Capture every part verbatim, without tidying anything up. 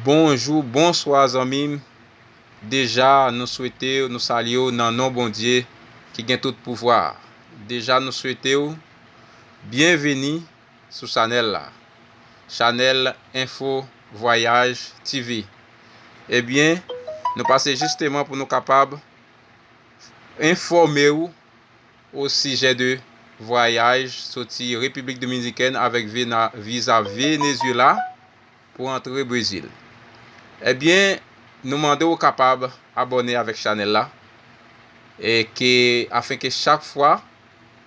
Bonjou, bonswa zanmi m. Deja, nou swete w, nou salye w nan non Bondye ki gen tout pouvwa. Deja, nou swete w byenveni sou chanèl la. Chanèl Info Voyage T V. Ebyen, nou pase jisteman pou nou kapab enfòme w o sijè de vwayaj soti Repiblik Dominikèn avèk vena- viza Venezuela pou antre Brezil. Ebyen, nou mande w kapab abòne avèk chanèl la, e ke, afenke chak fwa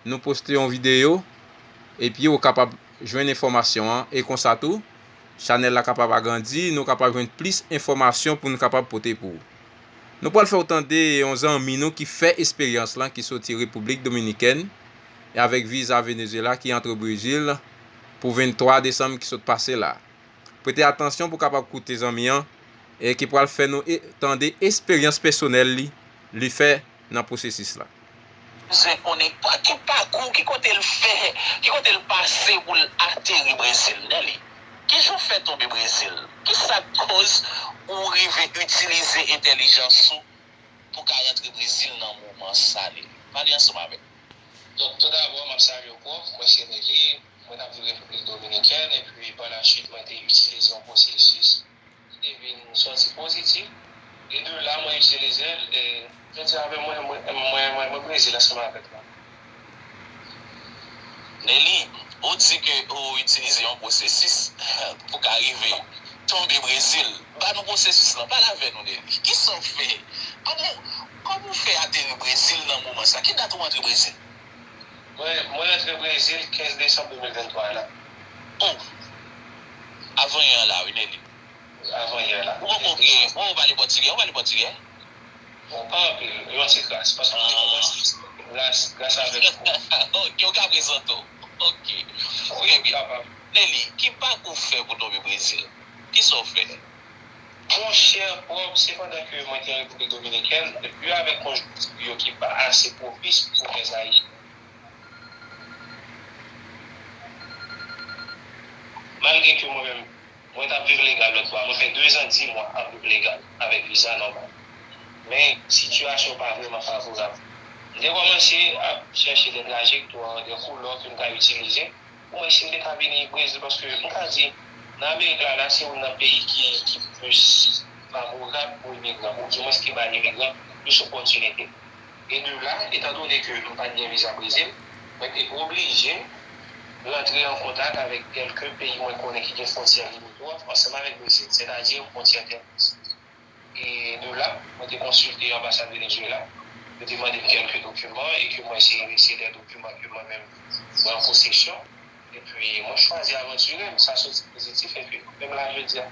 nou poste yon videyo, epi w kapab jwenn enfòmasyon an, e konsa tou, chanèl la kapab agrandi, nou kapab jwenn plis enfòmasyon pou nou kapab pote pou ou. Nou pral fè w tande yon zanmi nou ki fè esperyans lan, ki soti Repiblik Dominikèn, e avèk viza Venezuela ki antre Brezil pou venntwa desanm ki sot pase la. Prete atansyon pou w kapab koute zanmi an, e ki pral fè nou e- tande esperyans pèsonèl li, li fè nan pwosesis la. Bezwen konnen pa ki pakou, ki kote l fè, ki kote l pase pou l ateri Brezil, Nelly. Kijan w fè tonbe Brezil? Kisa k koz ou rive itilize entèlijans ou pou w ka rantre Brezil nan moman sa, Nelly? Pale ansanm avè m. Donk, toudabò, m ap salye w, pwòf. Mwen se Nelly. Mwen t ap viv Repiblik Dominikèn, epi pa la swit, mwen te itilize yon pwosesis ki te vin sòti pozitif. E de la, mwen itilize l, e jodi a menm, mwen, mwen, mwen, mwen, mwen Brezil ansanm avèk nou. Nelly, ou di ke ou itilize yon pwosesis pou ka rive tonbe Brezil. Ba nou pwosesis lan, pale avè nou, Nelly. Kisa w fè? Kòman, kòman w fè ateri Brezil nan moman sa? Ki dat ou antre Brezil? Mwen, mwen rantre Brezil kenz desanm de mil venntwa la. Oh! Avan yè la, wi, Nelly. Avan yè la. Ou poko byen, ou pale pòtigè, ou pale pòtigè? Bon, pa anpil, yon ti kras, paske m te kòmanse gras, gras avèk ou. Ok, ou ka prezante w. Ok. Trè byen. Nelly, ki pakou w fè pou w tonbe Brezil? Kisa w fè? Monchè, pwòf, se pandan ke mwen te an Repiblik Dominikèn, epi avèk konjonkti yo ki pa ase pwopis pou fè sa isit. Malgre ke mwen menm, mwen t ap viv legal lòt bò a, mwen fè dezan di mwa ap viv legal avèk viza nòmal. Men, sitiyasyon pa vrèman favorab. M te kòmanse ap chèche de trajektwa, de koulò ke m ka itilize, pou mwen si m te ka vini Brezil, paske m ka di, nan Amerik la, la se youn nan peyi ki, ki plis favorab pou imigran, oudimwens ki bay imigran plis opòtinite. E de la, etandone ke m pa t gen viza Brezil, mwen te oblije rantre an kontak avèk kèlke peyi mwen konnen ki gen fwontyè limitwòf ansanm avèk Brezil, sètadi fwontyè tèris. E de la, mwen te konsilte anbasad Venezuela, yo te mande m kèlke dokiman e ke mwen eseye reseye de dokiman ke mwen menm mwen an posesyon. Epi mwen chwazi avantire m, sa soti pozitif epi menm la jodi a.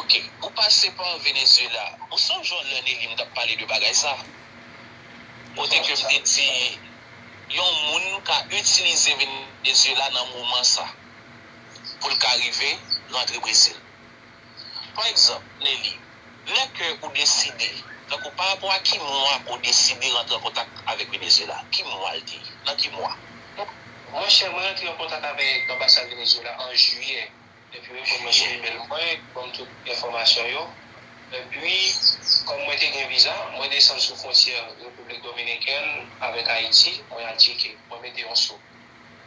Ok, ou pase pa Venezuela. Ou sonje yon lè Nelly m t ap pale de bagay sa? Kote ke m te di yon moun ka itilize Venezuela nan moman sa pou l ka rive rantre Brezil. Pa egzanp, Nelly, lè ke ou deside, tankou pa rapò a ki mwa ke w deside rantre an kontak avèk Venezuela? Ki mwa l te ye? Nan ki mwa? Monchè, mwen rantre an kontak avèk anbasad Venezuela an jiyè. Epi yo reponn mwen sou imèl mwen, ban m tout enfòmasyon yo. Epi, kòm mwen te gen viza, mwen desann sou fwontyè Repiblik Dominikèn avèk Ayiti, mwen al tcheke, mwen mete yon sou.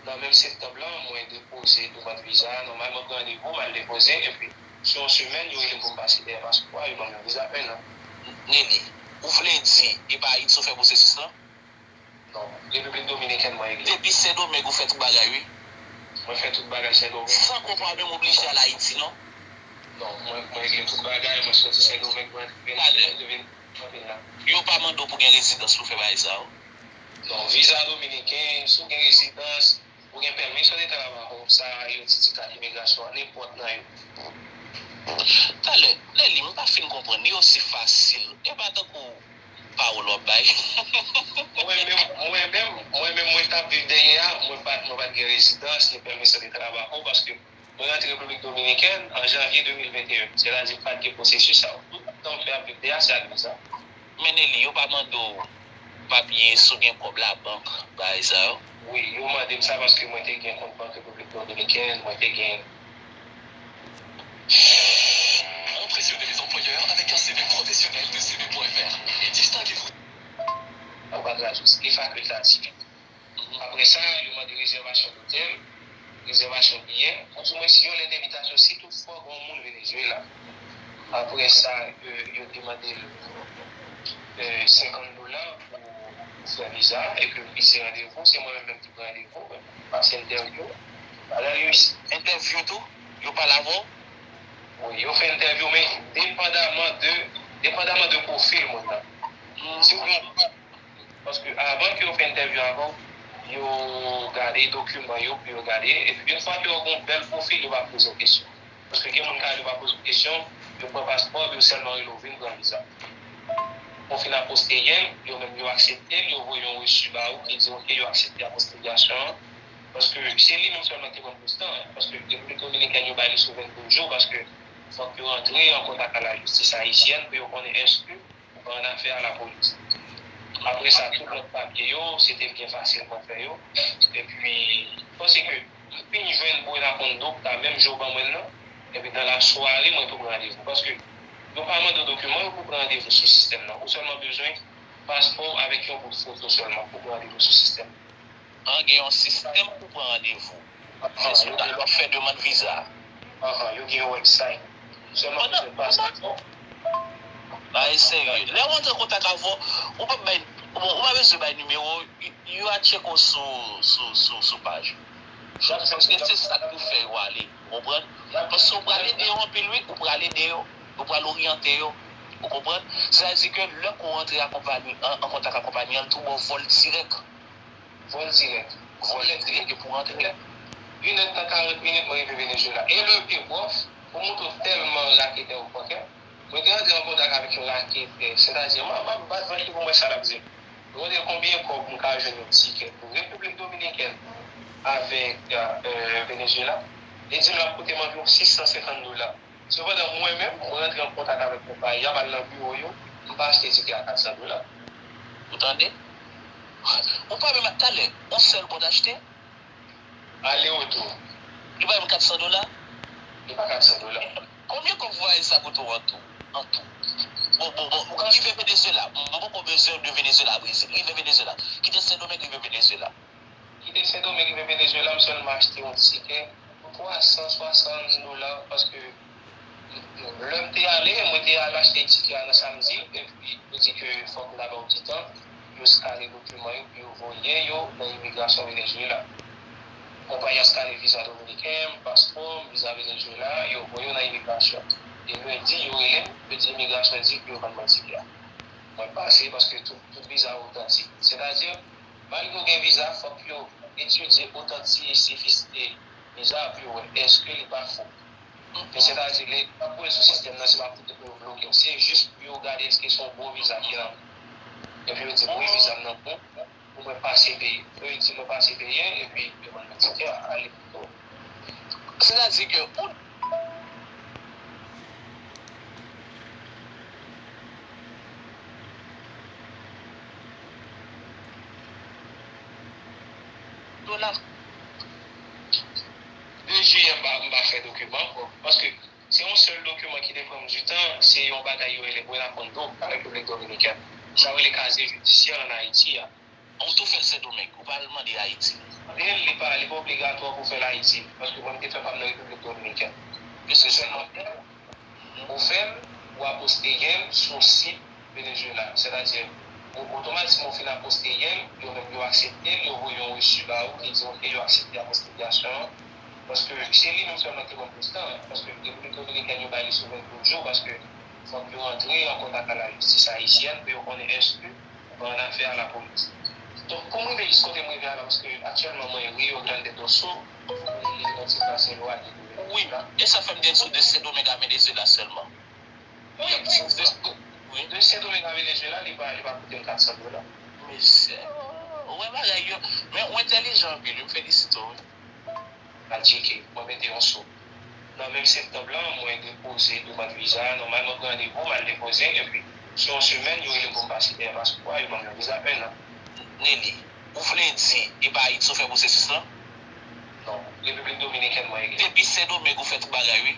Nan menm septanm lan, mwen depoze demann viza a, nòmal mwen pran randevou, m al depoze, epi sou yon semèn, yo rele m pou m pase dèyè paspò a, yo ban m yon viza enn an. Nelly, ou vle di, e pa Ayiti ou fè pwosesis lan? Non, Repiblik Dominikèn mwen regle. Depi Sendomeng ou fè tout bagay, wi. Mwen fè tout bagay Sendomeng. San konpa w menm oblije al Ayiti, non? Non, mwen, mwen regle tout bagay, mwen soti Sendomeng, mwen vin, vin, vin, vin la. Yo pa mande w pou gen rezidans pou fè bagay sa yo? Non, viza dominiken, si w gen rezidans, ou gen pèmisyon de trabajo, sa yo di ti kat imigrasyon an, nenpòt nan yo. Talè, Nelly, m pa fin konprann, li osi fasil. E pa tankou pawòl w ap bay. Mwen menm, mwen menm, mwen menm, mwen t ap viv dèyè a, mwen pa, mwen pa t gen rezidans, ni pèmisyon de trabajo, paske mwen rantre Repiblik Dominikèn an janvye de mil venteyen, sètadi m pa t gen pwosesis sa yo. Tout tan m fè ap viv dèyè a, se ak viza. Men Nelly, yo pa mande w papye, si w gen kòb labank, bagay sa yo? Wi, yo mande m sa paske mwen te gen kont bank Repiblik Dominikèn, mwen te gen. omwens yon lèt envitasyon si toutfwa gen yon moun Venezuela. Apre sa, yo, yo te mande l, e, senkant dola pou, pou fè viza a, epi l fikse randevou, se mwen menm menm ki pran randevou, pase entèvyou. Bagay yo, entèvyou tou, yo pale avè w? Wi, yo fè entèvyou, men depandaman de, depandaman de pwofil moun nan. Si w gen yon Paske avan ke yo fè entèvyou avè w, yo gade dokiman yo pou yo gade. Epi, yon fwa ke w gen yon bèl pwofil, yo pa poze w kesyon. Paske gen moun ka yo pa poze w kesyon, yo pran paspò, yo sèlman rele w vin pran viza. Ou fin apostiye l, yo menm yo aksepte l, yo voye yon resi ba ou ki di, oke, yo aksepte apostilyasyon an. Paske se li menm sèlman ki te pran plis tan, paske Repiblik Dominikèn, yo bay li sou vennde jou, paske fòk yo rantre an kontak ak lajistis ayisyèn pou yo konnen èske ou pa annafè a lapolis. Apre sa, tout lòt papye yo, se te byen fasil pou fè yo. Epi, m panse ke m fin jwenn Buena Conducta menm jou yo ban mwen l nan. Epi, dans la soirée, mwen tou pran randevou. Paske yo pa mande w dokiman yo pou pran randevou sou sistèm nan. Ou sèlman bezwen paspò w avèk yon bout foto sèlman pou pran randevou sou sistèm nan. An, gen yon sistèm pou pran randevou. Ahan, se sou yo ta gen w ap fè demann viza. Ahan, yo gen yon website. Sèlman pou fè paspò. Bagay serye. Lè yo antre an kontak avè w, ou p ap bay, bon, ou pa bezwen bay nimewo, yo, yo a tcheke w sou, sou, sou, sou paj. Paske se sa k pou fè yo ale. Ou konprann? Paske ou pral ede yo anpil, wi. Ou pral ede yo. Ou pral oryante yo. Ou konprann? Sa vle di ke lè ke w antre a konpayi, an, an kontak ak konpayi an, l tou ba w vòl dirèk. Vòl dirèk. Vòl dirèk epi w rantre. Inèdtan, karant minit, mwen rive Venezuela. E le pire, bwòf, pou montre w tèlman raketè ou pòkè, mwen te rantre an kontak avèk yon raketè, sètadi, m ap, m ap bat vant li pou m wè sa l ap di m. Mwen mande l konbyen kòb m ka jwenn yon tikè pou Repiblik Dominikèn avèk, e, Venezuela. Li di m l ap koute m anviwon sis san senkant dola. Sepandan, mwen menm, mwen rantre an kontak avèk konpayi a, m al nan biwo yo, m pa achte tikè a kat san dola. Ou tande? Ou pa menm, talè, yon sèl bon achte? Ale retou. Li pa menm kat san dola? Li pa kat san dola. Konbyen kòb vwayaj sa koute w an tou? An tou. Bon, bon, bon, ou rive Venezuela. M poko bezwen de Venezuela a Brezil. Rive Venezuela. Kite Sendomeng, rive Venezuela. Kite Sendomeng, rive Venezuela, m sèlman achte yon tikè pou twa san swasant dola, paske lè m te ale, mwen te al achte tikè a nan samdi, epi yo di ke fòk m ta ba yo ti tan, yo eskane dokiman yo, pou yo voye yo nan imigrasyon Venezuela. Konpayi a eskane viza dominiken m, paspò m, viza Venezuela, yo voye yo nan imigrasyon. E lendi, yo rele m, yo di imigrasyon di pou yo vann mwen tikè a. Mwen pase paske tout, tout viza yo otantik. Sètadi, malgre w gen viza, fòk yo etidye otantisite viza a pou yo wè èske li pa fo. Men sètadi, lè y ap voye l sou sistèm nan, se pa pou yo bloke w. Se jis pou yo gade èske se yon bon viza ki nan men w. Epi yo di m, wi, viza m nan bon, pou mwen pase peye. Yo di mwen pase peye, epi yo ban mwen tikè a, ale pito. Sètadi ke ou dola. De jiyè, m pa, m pa fè dokiman ankò. Paske se yon sèl dokiman ki te pran m ditan, se yon bagay yo rele Buena Conducta, Repiblik Dominikèn. Sa yo rele kaziye jidisyè ann Ayiti a. Ou tou fè l Sendomeng, ou pa al mande Ayiti. Li, li pa, li pa obligatwa pou fè l Ayiti, paske mwen m te fè pa m nan Repiblik Dominikèn. Se sèlman ou fè l, ou apostiye l sou sit Venezuela. Sètadi, o-, otomatikman ou fin apostiye l, yo menm yo aksepte l, yo voye yon resi ba ou ki di, oke, yo aksepte apostilyasyon an. Paske se li menm sèlman ki pran plis tan, paske Repiblik Dominikèn yo bay li sou vennde jou, paske fòk yo rantre an kontak ak lajistis ayisyèn pou yo konnen èske ou pa annafè a lapolis. Donk, pou m rive jis kote m rive a la, paske aktyèlman mwen Rio Grande do Sur, yon ti plas elwanye de Venezuela. Wi, e sa fè m te di w de Sendomeng a Venezuela sèlman. Wi, wi, de, wi, de Sendomeng a Venezuela, li pa, li pa koute m kat san dola. Mezè. Ou wè bagay yo. Men ou entèlijan anpil, wi, m felisite w, wi. Al tcheke, mwen mete yon sou. Nan menm septanm lan, mwen depoze demann viza a. Nòmalman, pran randevou, m al depoze, epi sou yon semèn, yo rele m pou m pase dèyè paspò a, yo ban m yon viza enn an. Nelly, ou vle di, e pa Ayiti ou fè pwosesis lan? Non, Repiblik Dominikèn mwen ye. Depi Sendomeng, ou fè tout bagay, wi.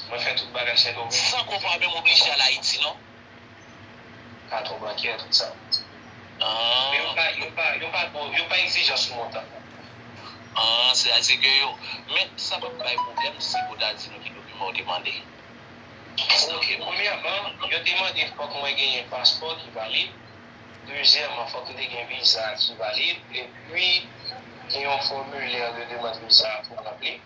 Mwen fè tout bagay Sendomeng. San ke w pa menm oblije al Ayiti, non? Katon bankè, tout sa. Ah. Men yo pa, yo pa, yo pa bon, yo pa egzijan sou montan. An, se a di ke yo, men sa p ap bay pwoblèm si yo ta di nou ki dokiman yo te mande. Ok, premyèman, yo te mande fòk mwen genyen paspò ki valid. Dezyèmman, fòk m te gen viza ki valid. Epi, gen yon fòmilè de demann viza pou m ranpli.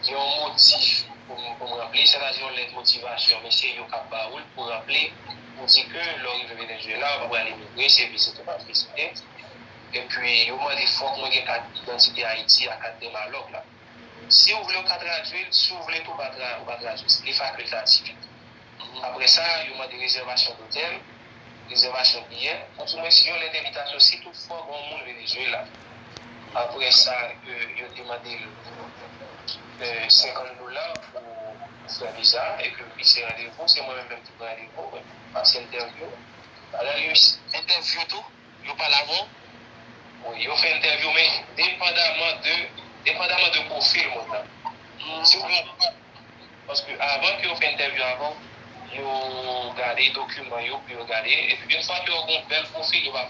Gen yon motif pou m pou m ranpli, sètadi yon lèt motivasyon, mesye yo ka ba ou l pou ranpli, pou di ke lè w rive Venezuela, ou pa pral imigre, se vizit ou pral vizite. Epi, yo mande fòk mwen gen kat idantite Ayiti ak kat de Malòk la. Si w vle, w ka tradui l, si w vle tou, w pa tra, w pa tradui l. Li fakiltatif. Apre sa, yo mande rezèvasyon dotèl, rezèvasyon biyè, oudimwens yon lèt envitasyon si toutfwa gen yon moun Venezuela. Apre sa, euh, yo te mande l euh, senkant dola pou fè viza, epi fikse randevou, se mwen menm menm ki pran randevou, pase entèvyou. Bagay yo, Entèvyou tou? Yo pale avè w? Wi, yo fè entèvyou, men depandaman de, depandaman de pwofil moun nan. Si w gen yon, paske avan ke yo fè entèvyou avan, yo gade dokiman yo pou yo gade, epi yon fwa ke yo gen yon bèl pwofil, yo va